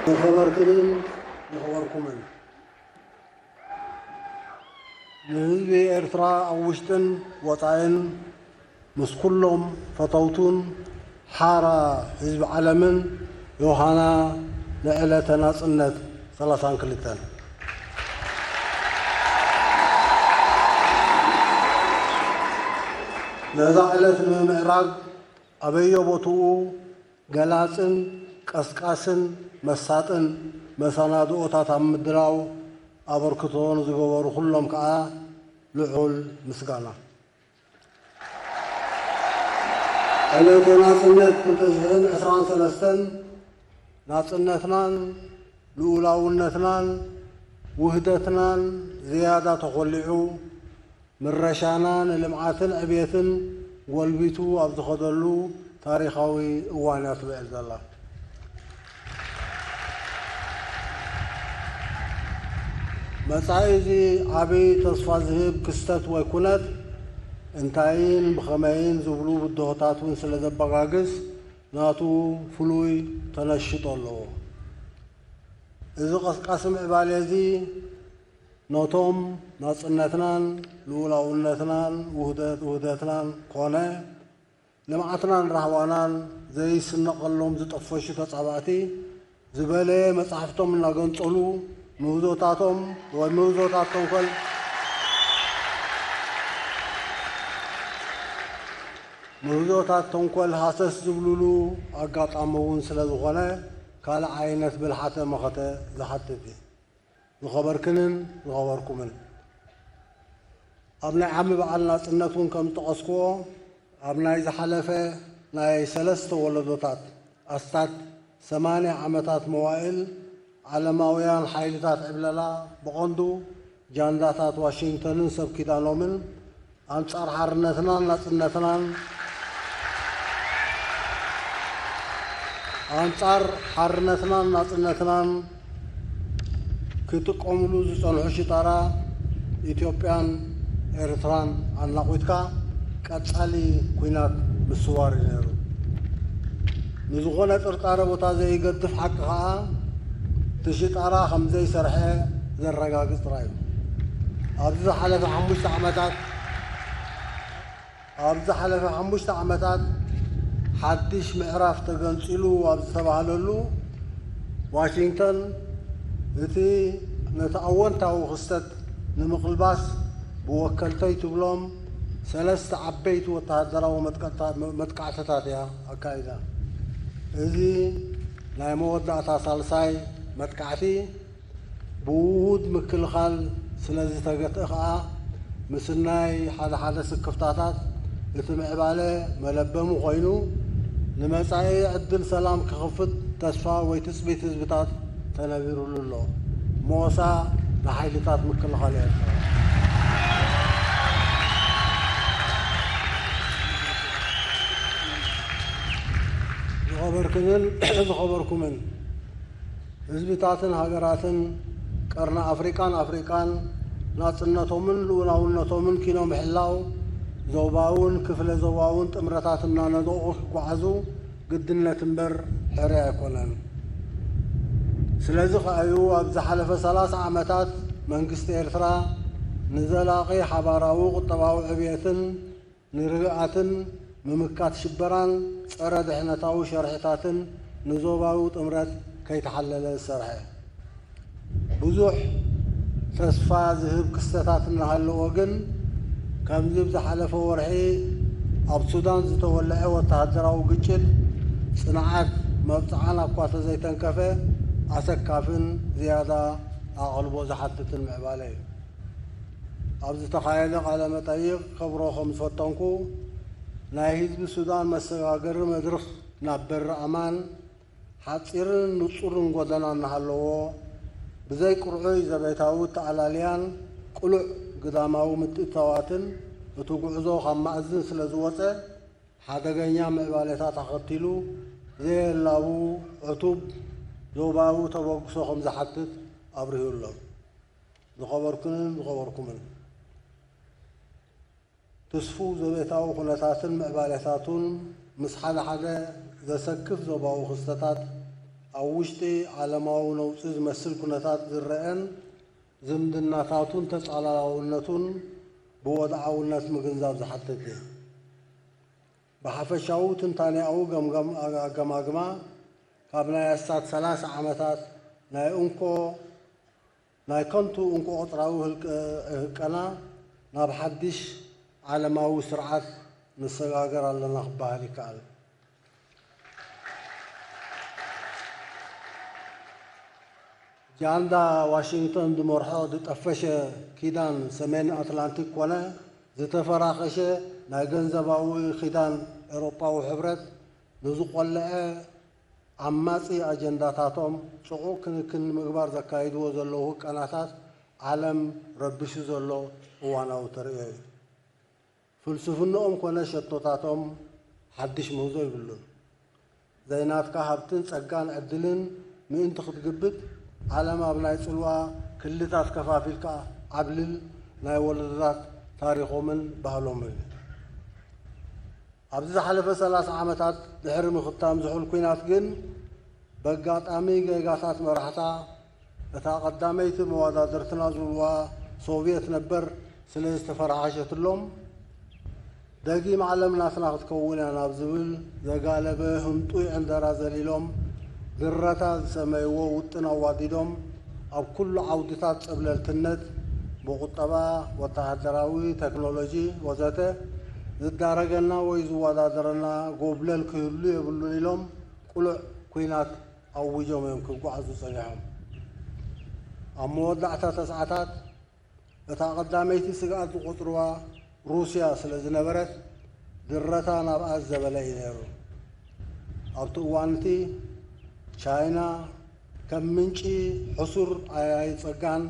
ዝኸበርክንን ዝኸበርኩምን፣ ንህዝቢ ኤርትራ ኣብ ውሽጥን ወጻኢን ምስ ኩሎም ፈተውቱን ሓራ ህዝቢ ዓለምን ዮሃና ንዕለተ ናጽነት ሰላሳን ክልተን። ነዛ ዕለት ንምምዕራግ ኣበዮ ቦትኡ ገላጽን ቀስቃስን መሳጥን መሰናድኦታት ኣብ ምድላው ኣበርክቶ ንዝገበሩ ኩሎም ከኣ ልዑል ምስጋና። ዕለተ ናጽነት ክልተ ሽሕን ዕስራን ሰለስተን ናጽነትናን ልኡላውነትናን ውህደትናን ዝያዳ ተኾሊዑ፣ ምረሻና ንልምዓትን ዕብየትን ጎልቢቱ ኣብ ዝኸደሉ ታሪኻዊ እዋን እያ ትብዕል ዘላ። መጻኢ እዚ ዓቢ ተስፋ ዝህብ ክስተት ወይ ኩነት፣ እንታይን ብኸመይን ዝብሉ ብድሆታት እውን ስለ ዘበጋግስ፣ ናቱ ፍሉይ ተነሽጦ ኣለዎ። እዚ ቀስቃሲ ምዕባለ እዚ፣ ነቶም ናጽነትናን ልኡላውነትናን ውህደት-፣ ውህደትናን ኮነ ልምዓትናን ራህዋናን ዘይስነቐሎም ዝጠፈሹ ተጻባእቲ፣ ዝበለየ መጻሕፍቶም እናገንጸሉ፣ ምህዞታቶም ወይ ምህዞታት ተንኮል፣ ምህዞታት ተንኮል ሃሰስ ዝብሉሉ ኣጋጣሚ እውን ስለ ዝኾነ፣ ካልእ ዓይነት ብልሓተ መኸተ ዝሓትት እዩ። ዝኸበርክንን ዝኸበርኩምን፣ ኣብ ናይ ዓሚ በዓል ናጽነት እውን ከም ዝጠቐስክዎ፣ ኣብ ናይ ዝሓለፈ ናይ ሰለስተ ወለዶታት ኣስታት ሰማንያ ዓመታት መዋእል፣ ዓለማውያን ሓይልታት ዕብለላ፣ ብቐንዱ ጃንዳታት ዋሽንግተንን ሰብ ኪዳኖምን፣ ኣንጻር ሓርነትናን ናጽነትናን፣ ኣንጻር ሓርነትናን ናጽነትናን ክጥቀምሉ ዝጸንሑ ሽጣራ ኢትዮጵያን ኤርትራን ኣናቑትካ ቀጻሊ ኲናት ምስዋር እዩ ነይሩ። ንዝኾነ ጥርጣረ ቦታ ዘይገድፍ ሓቂ ከኣ፣ እቲ ሽጣራ ከም ዘይሰርሐ ዘረጋግጽ ጥራይ እዩ። ኣብዚ ዝሓለፈ ሓሙሽተ ዓመታት፣ ኣብዚ ዝሓለፈ ሓሙሽተ ዓመታት ሓድሽ ምዕራፍ ተገንጺሉ ኣብ ዝተባህለሉ፣ ዋሽንግተን እቲ ነቲ ኣወንታዊ ክስተት ንምቕልባስ ብወከልተይ ትብሎም ሰለስተ ዓበይቲ ወተሃደራዊ መጥቀ-፣ መጥቃዕትታት እያ ኣካይዳ። እዚ ናይ መወዳእታ ሳልሳይ መጥቃዕቲ ብውሁድ ምክልኻል ስለ ዝተገትአ ኸኣ፣ ምስናይ ሓደ ሓደ ስክፍታታት እቲ ምዕባለ መለበሚ ኮይኑ፣ ንመጻኢ ዕድል ሰላም ክኸፍት ተስፋ ወይ ትጽቢት ህዝብታት ተነቢሩሉ ኣሎ። ሞሳ ንሓይልታት ምክልኻል ኤርትራ። ዝኸበርክንን ዝኸበርኩምን፣ ህዝብታትን ሃገራትን ቀርኒ ኣፍሪቃን ኣፍሪቃን ናጽነቶምን ልኡላውነቶምን ኪኖ ምሕላው፣ ዞባውን ክፍለ ዞባውን ጥምረታት እናነደቑ ክጓዓዙ ግድነት እምበር ሕርያ ኣይኮነን። ስለዚ ከኣዩ ኣብ ዝሓለፈ ሰላሳ ዓመታት መንግስቲ ኤርትራ ንዘላቒ ሓባራዊ ቁጠባዊ ዕብየትን ንርግኣትን ምምካት ሽበራን ጸረ ድሕነታዊ ሸርሕታትን ንዞባዊ ጥምረት ከይተሓለለ ዝሰርሐ። ብዙሕ ተስፋ ዝህብ ክስተታት እናሃለዎ ግን፣ ከምዚ ኣብ ዝሓለፈ ወርሒ ኣብ ሱዳን ዝተወልዐ ወተሃደራዊ ግጭት ጽንዓት መብጽዓና እኳ ተዘይተንከፈ፣ ኣሰካፍን ዝያዳ ኣቓልቦ ዝሓትትን ምዕባለ እዩ። ኣብ ዝተኻየደ ቃለ መጠይቕ ከብሮ ከም ዝፈተንኩ፣ ናይ ህዝቢ ሱዳን መሰጋገሪ መድርኽ ናብ በሪ ኣማን ሓጺርን ንጹርን ጎደና እናሃለዎ፣ ብዘይ ቅርዑይ ዘቤታዊ ኣተኣላልያን ቅሉዕ ግዳማዊ ምትእትታዋትን እቲ ጉዕዞ ካብ ማእዝን ስለ ዝወጸ፣ ሓደገኛ ምዕባሌታት ኣኸቲሉ ዘየላቡ ዕቱብ ዞባዊ ተበግሶ ከም ዝሓትት ኣብሪሁ ኣሎ። ዝኸበርኩንን ዝኸበርኩምን፣ ትስፉው ዘቤታዊ ኩነታትን ምዕባሌታቱን ምስ ሓደ ሓደ ዘሰክፍ ዞባዊ ክስተታት ኣብ ውሽጢ ዓለማዊ ነውጺ ዝመስል ኩነታት ዝረኣን ዝምድናታቱን ተጻላላውነቱን ብወድዓውነት ምግንዛብ ዝሓትት እዩ። ብሓፈሻዊ ትንታኔኣዊ ገምገም ኣገማግማ ካብ ናይ ኣስታት ሰላሳ ዓመታት ናይ እንኮ ናይ ከንቱ እንኮ ቁጽራዊ ህልቀ- ህቀና ናብ ሓድሽ ዓለማዊ ስርዓት ንሰጋገር ኣለና ክበሃል ይከኣል። ጃንዳ ዋሽንግተን ዝመርሖ ዝጠፈሸ ኪዳን ሰሜን ኣትላንቲክ ኮነ ዝተፈራኸሸ ናይ ገንዘባዊ ኪዳን ኤውሮጳዊ ሕብረት ንዝቖለዐ ዓማጺ ኣጀንዳታቶም ጽዑቕ ክንክን ንምግባር ዘካይድዎ ዘለዉ ህቀናታት ዓለም ረቢሹ ዘሎ እዋናዊ ተርእዮ እዩ። ፍልስፍንኦም ኮነ ሸቶታቶም ሓድሽ ምህዞ ይብሉን። ዘይናትካ ሃብትን ጸጋን ዕድልን ምእንቲ ክትግብት ዓለም ኣብ ናይ ጽልዋ ክልታት ከፋፊልካ ዓብልል ናይ ወለዶታት ታሪኾምን ባህሎምን እዩ። ኣብዚ ዝሓለፈ ሰላሳ ዓመታት ድሕሪ ምኽታም ዝሑል ኲናት ግን በጋጣሚ ጌጋታት መራሕታ እታ ቀዳመይቲ መወዳድርትና ዝብልዋ ሶቭየት ነበር ስለ ዝተፈራሓሸትሎም ደጊም ዓለም ናትና ክትከውን እያ ናብ ዝብል ዘጋለበ ህንጡይ ዕንደራ ዘሊሎም ድረታ ዝሰመይዎ ውጥን ኣዋዲዶም ኣብ ኩሉ ዓውድታት ጸብለልትነት ብቁጠባ፣ ወተሃደራዊ፣ ቴክኖሎጂ ወዘተ ዝዳረገና ወይ ዝወዳደረና ጎብለል ክህሉ የብሉን ኢሎም ቅሉዕ ኲናት ኣዊጆም እዮም ክጓዓዙ ጸኒሖም። ኣብ መወዳእታ ተስዓታት እታ ቀዳመይቲ ስግኣት ዝቖጽርዋ ሩስያ ስለ ዝነበረት ድረታ ናብኣ ዘበለ እዩ ነይሩ። ኣብቲ እዋን እቲ ቻይና ከም ምንጪ ሕሱር ኣያይ ጸጋን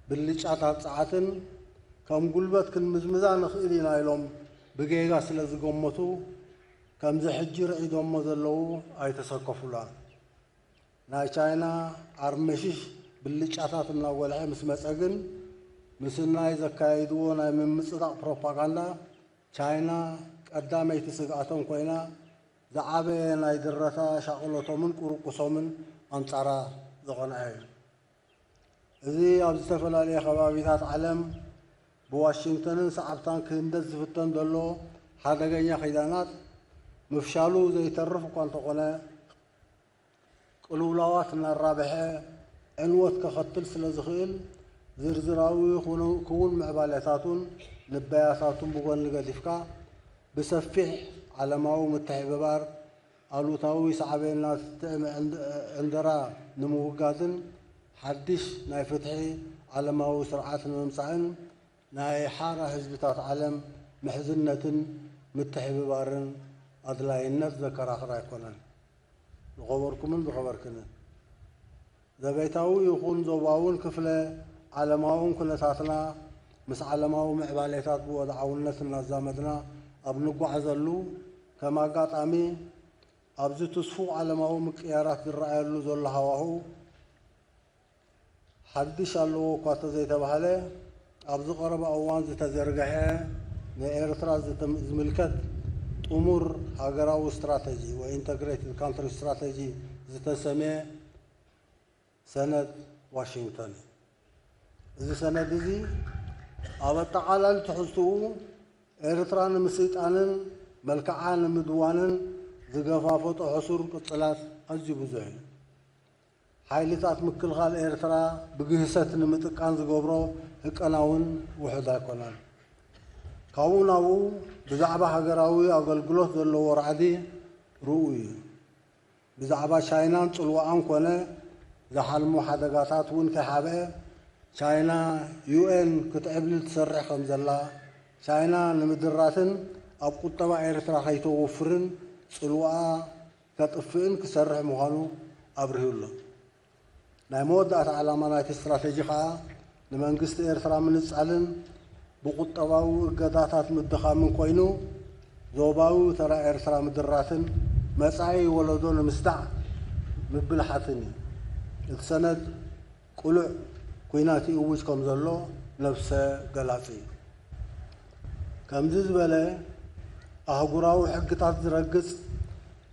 ብልጫታት ጸዓትን ከም ጉልበት ክንምዝምዛ ንኽእል ኢና ኢሎም ብጌጋ ስለ ዝገመቱ ከምዚ ሕጂ ርዒዶሞ ዘለዉ ኣይተሰከፉላን። ናይ ቻይና ዓርመሽሽ ብልጫታት እናጎልሐ ምስ መጸ ግን ምስናይ ዘካየድዎ ናይ ምምጽዳቕ ፕሮፓጋንዳ ቻይና ቀዳመይቲ ስግኣቶም ኮይና ዝዓበየ ናይ ድረታ ሻቕሎቶምን ቁርቁሶምን ኣንጻራ ዝቐንዐ እዩ። እዚ ኣብ ዝተፈላለየ ከባቢታት ዓለም ብዋሽንግተንን ሰዓብታን ክህንደድ ዝፍተን ዘሎ ሓደገኛ ኪዳናት ምፍሻሉ ዘይተርፍ እኳ እንተኾነ ቅልውላዋት እናራብሐ ዕንወት ከኸትል ስለ ዝኽእል ዝርዝራዊ ክውን ምዕባለታቱን ንበያታቱን ብጎኒ ገዲፍካ ብሰፊሕ ዓለማዊ ምትሕብባር ኣሉታዊ ሳዕቤናት ትጥዕም ዕንደራ ንምውጋድን ሓድሽ ናይ ፍትሒ ዓለማዊ ስርዓት ንምምጻእን ናይ ሓራ ህዝብታት ዓለም ምሕዝነትን ምትሕብባርን ኣድላይነት ዘከራኽር ኣይኮነን። ዝኸበርኩምን ዝኸበርክንን ዘቤታዊ ይኹን ዞባውን ክፍለ ዓለማውን ኩነታትና ምስ ዓለማዊ ምዕባሌታት ብወድዓውነት እናዛመድና ኣብ ንጓዓዘሉ ከም ኣጋጣሚ ኣብዚ ትስፉው ዓለማዊ ምቅያራት ዝረኣየሉ ዘሎ ሃዋሁ ሓድሽ ኣለዎ እኳ ተዘይተባህለ ኣብዚ ቀረባ እዋን ዝተዘርገሐ ንኤርትራ ዝምልከት ጥሙር ሃገራዊ ስትራተጂ ወይ ኢንተግሬትድ ካንትሪ ስትራተጂ ዝተሰምየ ሰነድ ዋሽንግተን እዩ። እዚ ሰነድ እዚ ኣብ ኣጠቓላሊ ትሕዝትኡ ኤርትራ ንምስይጣንን መልክዓ ንምድዋንን ዝገፋፈጦ ሕሱር ቅጽላት ኣዝዩ ብዙሕ እዩ። ሓይልታት ምክልኻል ኤርትራ ብግህሰት ንምጥቃን ዝገብሮ ህቀና እውን ውሑድ ኣይኮነን። ካብኡ ናብኡ ብዛዕባ ሃገራዊ ኣገልግሎት ዘለዎ ራዕዲ ርኡይ እዩ። ብዛዕባ ቻይናን ጽልዋኣን ኮነ ዝሓልሞ ሓደጋታት እውን ከይሓብአ ቻይና ዩ ኤን ክትዕብልል ትሰርሕ ከም ዘላ ቻይና ንምድራትን ኣብ ቁጠባ ኤርትራ ከይተወፍርን ጽልዋኣ ከጥፍእን ክሰርሕ ምዃኑ ኣብሪሁ ኣሎ። ናይ መወዳእታ ዓላማ ናይቲ ስትራተጂ ከኣ ንመንግስቲ ኤርትራ ምንጻልን ብቁጠባዊ እገዳታት ምድኻምን ኮይኑ ዞባዊ ተራ ኤርትራ ምድራትን መጻኢ ወለዶ ንምስዳዕ ምብልሓትን እዩ። እቲ ሰነድ ቅሉዕ ኲናት ይእውጅ ከም ዘሎ ነብሰ ገላጺ እዩ። ከምዚ ዝበለ ኣህጉራዊ ሕግታት ዝረግጽ፣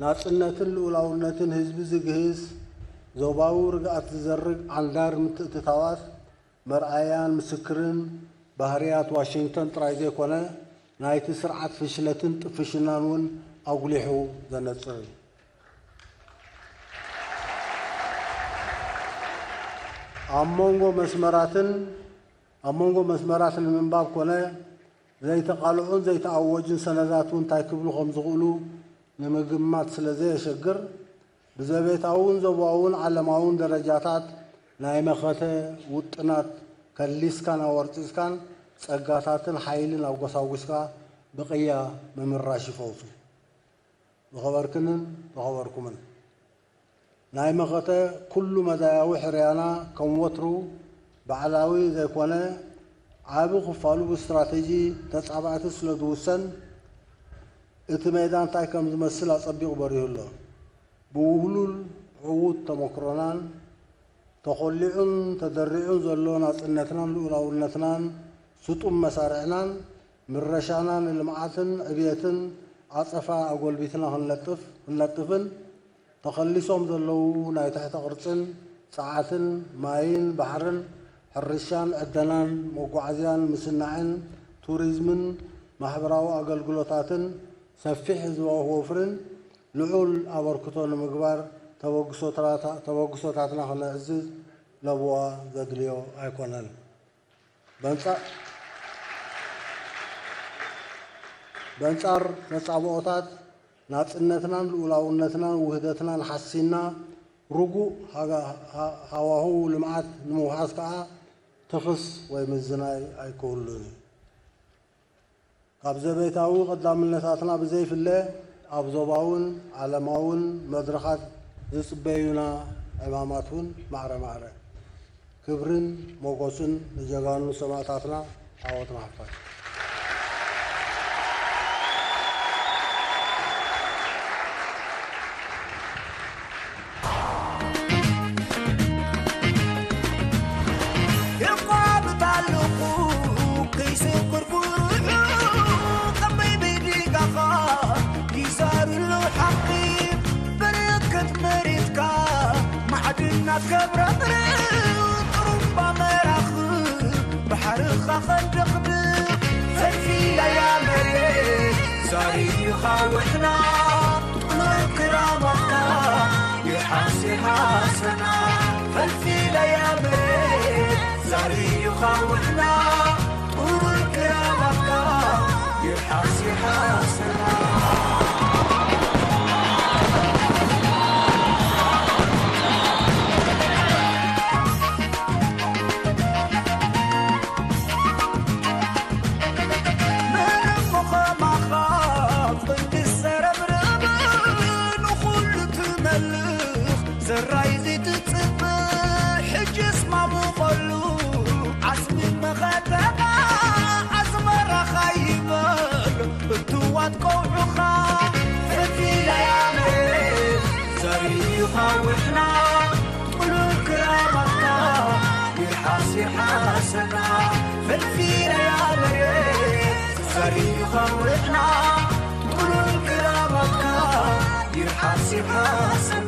ናጽነትን ልኡላውነትን ህዝቢ ዝግህስ፣ ዞባዊ ርግኣት ዝዘርግ ዓንዳር ምትእትታዋት መርኣያን ምስክርን ባህርያት ዋሽንግተን ጥራይ ዘይኮነ፣ ናይቲ ስርዓት ፍሽለትን ጥፍሽናን እውን ኣጉሊሑ ዘነጽር እዩ። ኣብ መንጎ መስመራትን ኣብ መንጎ መስመራት ንምንባብ ኮነ ዘይተቓልዑን ዘይተኣወጁን ሰነዳት እውን እንታይ ክብሉ ከም ዝኽእሉ ንምግማት ስለ ዘየሸግር፣ ብዘቤታውን ዞባውን ዓለማውን ደረጃታት ናይ መኸተ ውጥናት ከሊስካን ኣወርጺጽካን ጸጋታትን ሓይልን ኣጎሳጒስካ ብቕያ ምምራሽ ይፈውሱ። ዝኸበርክንን ዝኸበርኩምን፣ ናይ መኸተ ኩሉ መዳያዊ ሕርያና ከም ወትሩ ባዕላዊ ዘይኮነ፣ ዓቢ ክፋሉ ብስትራተጂ ተጻባእቲ ስለ ዝውሰን፣ እቲ ሜዳ እንታይ ከም ዝመስል ኣጸቢቑ በሪሁ ኣሎ። ብውህሉል ዕዉት ተመክሮናን ተኾሊዑን ተደሪዑን ዘሎ ናጽነትናን ልኡላውነትናን ስጡም መሳርዕናን ምረሻና ንልምዓትን ዕብየትን ዓጸፋ ኣጎልቢትና ክንለጥፍ፣ ክንለጥፍን ተኸሊሶም ዘለዉ ናይ ትሕተ ቅርጽን ጸዓትን ማይን ባሕርን ሕርሻን ዕደናን መጓዓዝያን ምስናዕን ቱሪዝምን ማሕበራዊ ኣገልግሎታትን ሰፊሕ ህዝባዊ ወፍርን ልዑል ኣበርክቶ ንምግባር ተበግሶታታ-፣ ተበግሶታትና ክነዕዝዝ ለበዋ ዘድልዮ ኣይኮነን። በንጻ-፣ በንጻር ተጻብኦታት ናጽነትናን ልኡላውነትናን ውህደትናን ሓሲና ርጉእ ሃጋ-፣ ሃ-፣ ሃዋህው ልምዓት ንምውሓስ ከኣ ትኽስ ወይ ምዝናይ ኣይክህሉን እዩ። ካብ ዘቤታዊ ቀዳምነታትና ብዘይፍለ፣ ኣብ ዞባውን ዓለማውን መድረኻት ዝጽበዩና ዕማማት እውን ማዕረ ማዕረ። ክብርን ሞጎስን ንጀጋኑ ሰማእታትና፣ ዓወት ንሓፋሽ። የቋምት ኣለኹ ከይስክር ኩርዑ፣ ከመይ ብድጋኻ ይዛርሉ ሓቂ፣ በረከት መሬትካ ማዕድናት ከብረቕርቕ፣ ጥሩምባ መራኽብ ባሕርኻ ከንደቕድቕ፣ ፈልፊለያ መሬት ዛሪኻ ውሕና ጥሉል ክራማትካ ይሓስ ይሓሰና፣ ፈልፊለያ መሬት ዛሪኻ ውሕና ጥሉል ክራማትካ ይሓስ ይሓሰና። ዘራይ ዘይትጽብእ ሕጅስ ማሙቐሉ ዓስቢ መኸተኻ ኣስመራኻ ይበል እትዋት ቀውዑኻ ፈፊላያ መሬት ዘሪኻ ውሕና ጥሉል ክራማትካ ይርሓስ ይርሓሰና ፈፊላያ መሬት ዘሪኻ ውሕና ጥሉል ክራማትካ ይርሓስ ይርሓሰና